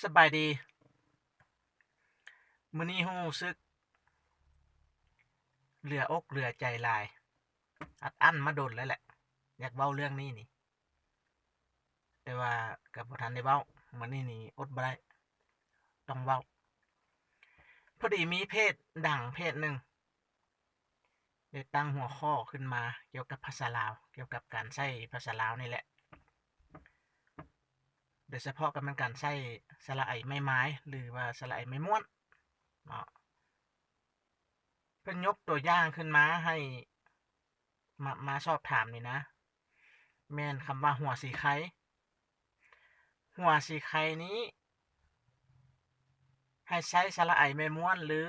ສະບາຍດີ. ມື້ນີ້ຮູ້ສຶກເຫຼືອອົກເຫຼືອໃຈຫຼາຍ, ອັດອັ້ນມາດົນແລ້ວແຫຼະ, ຢາກເວົ້າເລື່ອງນີ້ນີ້ ແຕ່ວ່າກໍບໍ່ທັນໄດ້ເວົ້າ. ມື້ນີ້ນີ້ອົດບໍ່ໄດ້, ຕ້ອງເວົ້າ. ພໍດີມີເພຈດັງເພຈໜຶ່ງ ໄດ້ຕັ້ງຫົວຂໍ້ຂຶ້ນມາກ່ຽວກັບພາສາລາວ, ກ່ຽວກັບການໃຊ້ພາສາລາວນີ້ແຫຼະ, ໂດຍສະເພາະກໍແມ່ນການໃຊ້ສະຫຼະໄອໄມ້ໝາຍ ຫຼືວ່າສະຫຼະໄອໄມ້ມ້ວນເນາະ. ເພິ່ນຍົກຕົວຢ່າງຂຶ້ນມາໃຫ້ ມາ ມາສອບຖາມນີ້ນະ, ແມ່ນຄຳວ່າຫົວສີໄຄ. ຫົວສີໄຄນີ້ ໃຫ້ໃຊ້ສະຫຼະໄອໄມ້ມ້ວນ ຫຼື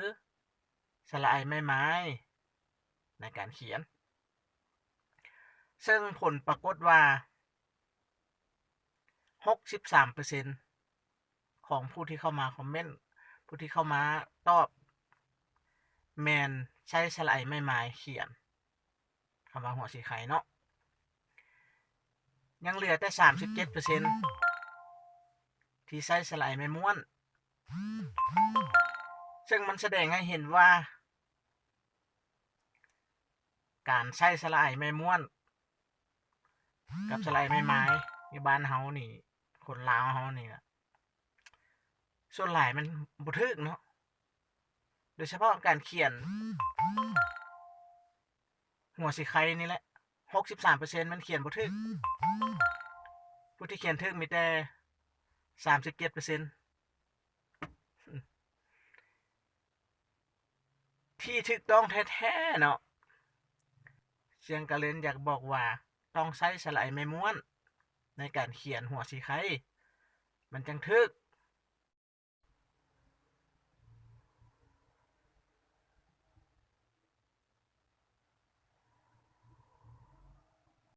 ສະຫຼະໄອໄມ້ໝາຍ ໃນການຂຽນ, ເຊິ່ງຜົນປາກົດວ່າ ຫົກສິບສາມເປີເຊັນ ຂອງຜູ້ທີ່ເຂົ້າມາຄອມເມັນ, ຜູ້ທີ່ເຂົ້າມາຕອບ ແມ່ນໃຊ້ສະຫຼະໄອໄມ້ໝາຍຂຽນ ຄຳວ່າຫົວສີໄຄເນາະ. ຍັງເຫຼືອແຕ່ສາມສິບເຈັດເປີເຊັນ ທີ່ໃຊ້ສະຫຼະໄອໄມ້ມ້ວນ, ເຊິ່ງມັນສະແດງໃຫ້ເຫັນວ່າ ການໃຊ້ສະຫຼະໄອໄມ້ມ້ວນ ກັບສະຫຼະໄອໄມ້ໝາຍ ຢູ່ບ້ານເຮົານີ້, ຄົນລາວເຮົານີ້ນະ ສ່ວນຫຼາຍມັນບໍ່ຖືກເນາະ, ໂດຍສະເພາະການຂຽນຫົວສີໄຄນີ້ແຫຼະ, ຫົກສິບສາມເປີເຊັນມັນຂຽນບໍ່ຖືກ, ຜູ້ທີ່ຂຽນຖືກມີແຕ່ສາມສິບເຈັດເປີເຊັນ. ທີ່ຖືກຕ້ອງແທ້ໆເນາະ, ສຽງກະເລັນຢາກບອກວ່າ ຕ້ອງໃຊ້ສະຫຼະໄອໄມ້ມ້ວນໃນການຂຽນຫົວສີໄຄ ມັນຈັ່ງຖືກ.